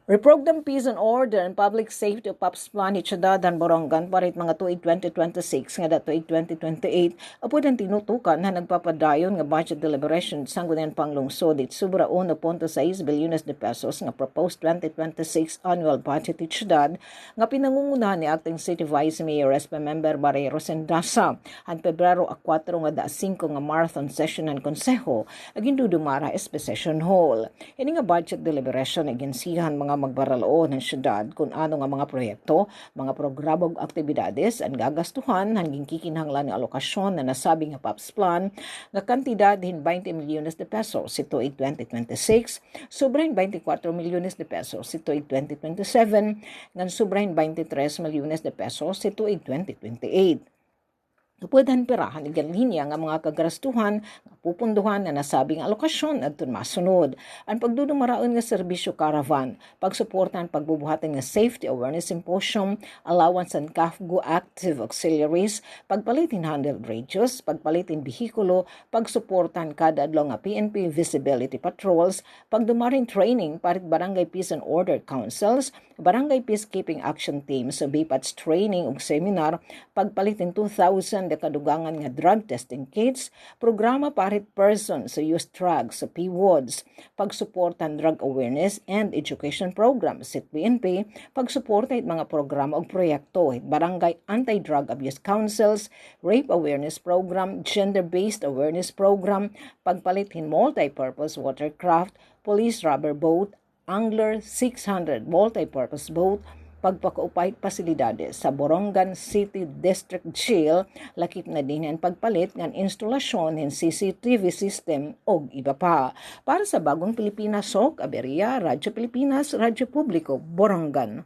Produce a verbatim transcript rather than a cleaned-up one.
Reprograma Peace and Order and Public Safety o POPSPLAN hit syudad han Borongan para hit mga tuig twenty twenty-six ngada tuig twenty twenty-eight, upod han tinutukan han nagpapadayon nga budget deliberation hit Sangguniang Panglungsod hit sobra uno punto sais bilyones de pesos nga proposed twenty twenty-six annual budget hit syudad nga pinangungunahan ni Acting City Vice Mayor S P Member Barrero Sendasa han Pebrero a kuwatro ngada a singko nga marathon session han Konseho nga gindudumara ha S P Session Hall. Ini nga budget deliberation iginsihan mga magbaralaon han syudad kun ano nga mga proyekto, mga programa ug aktibidades an gagastuhan han ginkikinahanglan nga alokasyon han nasabi nga POPSPLAN nga kantidad hin baynte milyones de pesos hit tuig twenty twenty-six, sobra hin baynte kuwatro milyones de pesos hit tuig twenty twenty-seven, ngan sobra hin baynte tres milyones de pesos hit tuig twenty twenty-eight. Upod han pira han iginlinya nga mga kagarastuhan nga pupundohan han nasabi nga alokasyon adton masunod: an pagdudumaraon nga serbisyo caravan, pagsuporta han pagbubuhatan nga safety awareness symposium, allowance han CAFGU Active Auxiliaries, pagpalit hin handheld radios, pagpalit hin behikulo, pagsuporta han kada adlaw nga P N P visibility patrols, pagdumara hin training para hit Barangay Peace and Order Councils, Barangay Peacekeeping Action Teams, BPATs training ug seminar, pagpalit hin two thousand ka dugangan nga drug testing kits, programa para hit persons who use drugs, PWODs, pagsuporta han drug awareness and education programs hit P N P, pagsuporta hit mga programa ug proyekto hit Barangay Anti-Drug Abuse Councils, rape awareness program, gender-based awareness program, pagpalit hin multi-purpose watercraft, police rubber boat, Angler six hundred multi-purpose boat, pagpakaupay hit pasilidades sa Borongan City District Jail, lakip na dinhi an pagpalit ngan instalasyon hin C C T V system ug iba pa. Para sa Bagong Pilipinas, Sok Aberia, Radyo Pilipinas, Radyo Publiko, Borongan.